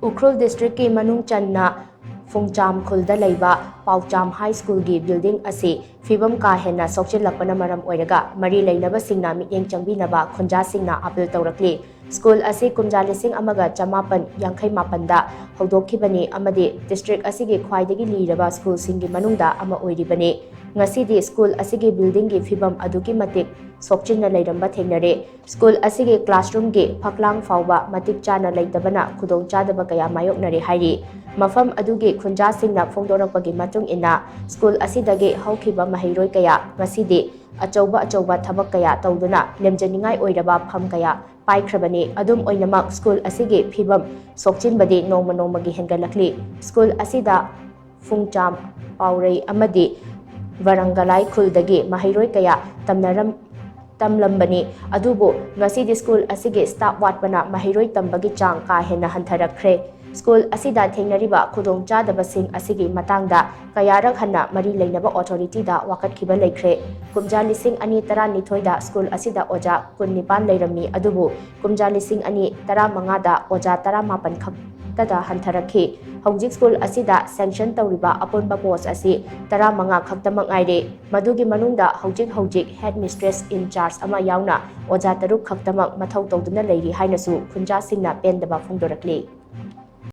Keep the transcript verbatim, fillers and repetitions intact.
ꯎꯈ꯭ꯔꯨꯜ ꯗꯤꯁꯇ꯭ꯔꯤꯛꯀꯤ ꯃꯅꯨꯡ ꯆꯟꯅ ꯐꯨꯡꯆꯥꯝ ꯈꯨꯜꯗ ꯂꯩꯕ ꯄꯥꯎꯆꯥꯝ ꯍꯥꯏ ꯁ꯭ꯀꯨꯜꯒꯤ ꯕꯤꯜꯗꯤꯡ ꯑꯁꯤ ꯐꯤꯕꯝ ꯀꯥ ꯍꯦꯟꯅ ꯁꯣꯛꯆꯤꯜꯂꯛꯄꯅ ꯃꯔꯝ ꯑꯣꯏꯔꯒ ꯃꯔꯤ ꯂꯩꯅꯕꯁꯤꯡꯅ ꯃꯤꯠꯌꯦꯡ ꯆꯪꯕꯤꯅꯕ ꯈꯨꯟꯖꯥꯁꯤꯡꯅ ꯑꯥꯄꯤꯜ ꯇꯧꯔꯛꯂꯤ꯫ ꯁ꯭ꯀꯨꯜ ꯑꯁꯤ ꯀꯨꯝꯖꯥ ꯂꯤꯁꯤꯡ ꯑꯃꯒ ꯆꯃꯥꯄꯟ ꯌꯥꯡꯈꯩ ꯃꯥꯄꯟꯗ ꯍꯧꯗꯣꯛꯈꯤꯕꯅꯤ ꯑꯃꯗꯤ ꯗꯤꯁꯇ꯭ꯔꯤꯛ ꯑꯁꯤꯒꯤ ꯈ꯭ꯋꯥꯏꯗꯒꯤ ꯂꯤꯔꯕ ꯁ꯭ꯀꯨꯜꯁꯤꯡꯒꯤ ꯃꯅꯨꯡꯗ ꯑꯃ ꯑꯣꯏꯔꯤꯕꯅꯤ꯫ ꯉꯁꯤꯗꯤ ꯁ꯭ꯀꯨꯜ ꯑꯁꯤꯒꯤ ꯕꯤꯜꯗꯤꯡꯒꯤ ꯐꯤꯕꯝ ꯑꯗꯨꯛꯀꯤ ꯃꯇꯤꯛ ꯁꯣꯛꯆꯤꯟꯅ ꯂꯩꯔꯝꯕ ꯊꯦꯡꯅꯔꯦ꯫ ꯁ꯭ꯀꯨꯜ ꯑꯁꯤꯒꯤ ꯀ꯭ꯂꯥꯁꯔꯨꯝꯒꯤ ꯐꯛꯂꯥꯡ ꯐꯥꯎꯕ ꯃꯇꯤꯛ ꯆꯥꯅ ꯂꯩꯇꯕꯅ ꯈꯨꯗꯣꯡꯆꯥꯗꯕ ꯀꯌꯥ ꯃꯥꯌꯣꯛꯅꯔꯦ ꯍꯥꯏꯔꯤ꯫ ꯃꯐꯝ ꯑꯗꯨꯒꯤ ꯈꯨꯟꯖꯥꯁꯤꯡꯅ ꯐꯣꯡꯗꯣꯔꯛꯄꯒꯤ ꯃꯇꯨꯡ ꯏꯟꯅ, ꯁ꯭ꯀꯨꯜ ꯑꯁꯤꯗꯒꯤ ꯍꯧꯈꯤꯕ ꯃꯍꯩꯔꯣꯏ ꯀꯌꯥ ꯉꯁꯤꯗꯤ ꯑꯆꯧꯕ ꯑꯆꯧꯕ ꯊꯕꯛ ꯀꯌꯥ ꯇꯧꯗꯨꯅ ꯂꯦꯝꯖꯅꯤꯡꯉꯥꯏ ꯑꯣꯏꯔꯕ ꯐꯝ ꯀꯌꯥ ꯄꯥꯏꯈ꯭ꯔꯕꯅꯤ꯫ ꯑꯗꯨꯝ ꯑꯣꯏꯅꯃꯛ, ꯁ꯭ꯀꯨꯜ ꯑꯁꯤꯒꯤ ꯐꯤꯕꯝ ꯁꯣꯛꯆꯤꯟꯕꯗꯤ ꯅꯣꯡꯃ ꯅꯣꯡꯃꯒꯤ ꯍꯦꯟꯒꯠꯂꯛꯂꯤ꯫ ꯁ꯭ꯀꯨꯜ ꯑꯁꯤꯗ ꯐꯨꯡꯆꯥꯝ, ꯄꯥꯎꯔꯩ ꯑꯃꯗꯤ ꯋꯥꯔꯪꯒꯂꯥꯏ ꯈꯨꯜꯗꯒꯤ ꯃꯍꯩꯔꯣꯏ ꯀꯌꯥ ꯇꯝꯅꯔꯝ-, ꯇꯝꯂꯝꯕꯅꯤ꯫ ꯑꯗꯨꯕꯨ ꯉꯁꯤꯗꯤ ꯁ꯭ꯀꯨꯜ ꯑꯁꯤꯒꯤ ꯁ꯭ꯇꯥꯐ ꯋꯥꯠꯄꯅ ꯃꯍꯩꯔꯣꯏ ꯇꯝꯕꯒꯤ ꯆꯥꯡ ꯀꯥ ꯍꯦꯟꯅ ꯍꯟꯊꯔꯛꯈ꯭ꯔꯦ꯫ ꯁ꯭ꯀꯨꯜ ꯑꯁꯤꯗ ꯊꯦꯡꯅꯔꯤꯕ ꯈꯨꯗꯣꯡꯆꯥꯗꯕꯁꯤꯡ ꯑꯁꯤꯒꯤ ꯃꯇꯥꯡꯗ ꯀꯌꯥꯔꯛ ꯍꯟꯅ ꯃꯔꯤ ꯂꯩꯅꯕ ꯑꯣꯊꯣꯔꯤꯇꯤꯗ ꯋꯥꯀꯠꯈꯤꯕ ꯂꯩꯈ꯭ꯔꯦ꯫ ꯀꯨꯝꯖꯥ ꯂꯤꯁꯤꯡ ꯑꯅꯤ ꯇꯔꯥꯅꯤꯊꯣꯏꯗ ꯁ꯭ꯀꯨꯜ ꯑꯁꯤꯗ ꯑꯣꯖꯥ ꯀꯨꯟꯅꯤꯄꯥꯟ ꯂꯩꯔꯝꯃꯤ, ꯑꯗꯨꯕꯨ ꯀꯨꯝꯖꯥ ꯂꯤꯁꯤꯡ ꯑꯅꯤ ꯇꯔꯥꯃꯉꯥꯗ ꯑꯣꯖꯥ ꯇꯔꯥꯃꯥꯄꯟ ꯈꯛꯇꯗ ꯍꯟꯊꯔꯛꯈꯤ꯫ ꯍꯧꯖꯤꯛ ꯁ꯭ꯀꯨꯜ ꯑꯁꯤꯗ ꯁꯦꯡꯁꯟ ꯇꯧꯔꯤꯕ ꯑꯄꯨꯟꯕ ꯄꯣꯁ ꯑꯁꯤ ꯇꯔꯥꯃꯉꯥ ꯈꯛꯇꯃꯛ ꯉꯥꯏꯔꯦ꯫ ꯃꯗꯨꯒꯤ ꯃꯅꯨꯡꯗ ꯍꯧꯖꯤꯛ ꯍꯧꯖꯤꯛ ꯍꯦꯗ ꯃꯤꯁꯇ꯭ꯔꯦꯁ ꯏꯟ ꯆꯥꯔꯖ ꯑꯃ ꯌꯥꯎꯅ ꯑꯣꯖꯥ ꯇꯔꯨꯛ ꯈꯛꯇꯃꯛ ꯃꯊꯧ ꯇꯧꯗꯨꯅ ꯂꯩꯔꯤ ꯍꯥꯏꯅꯁꯨ ꯈꯨꯟꯖꯥꯁꯤꯡꯅ ꯄꯦꯟꯗꯕ ꯐꯣꯡꯗꯣꯔꯛꯂꯤ꯫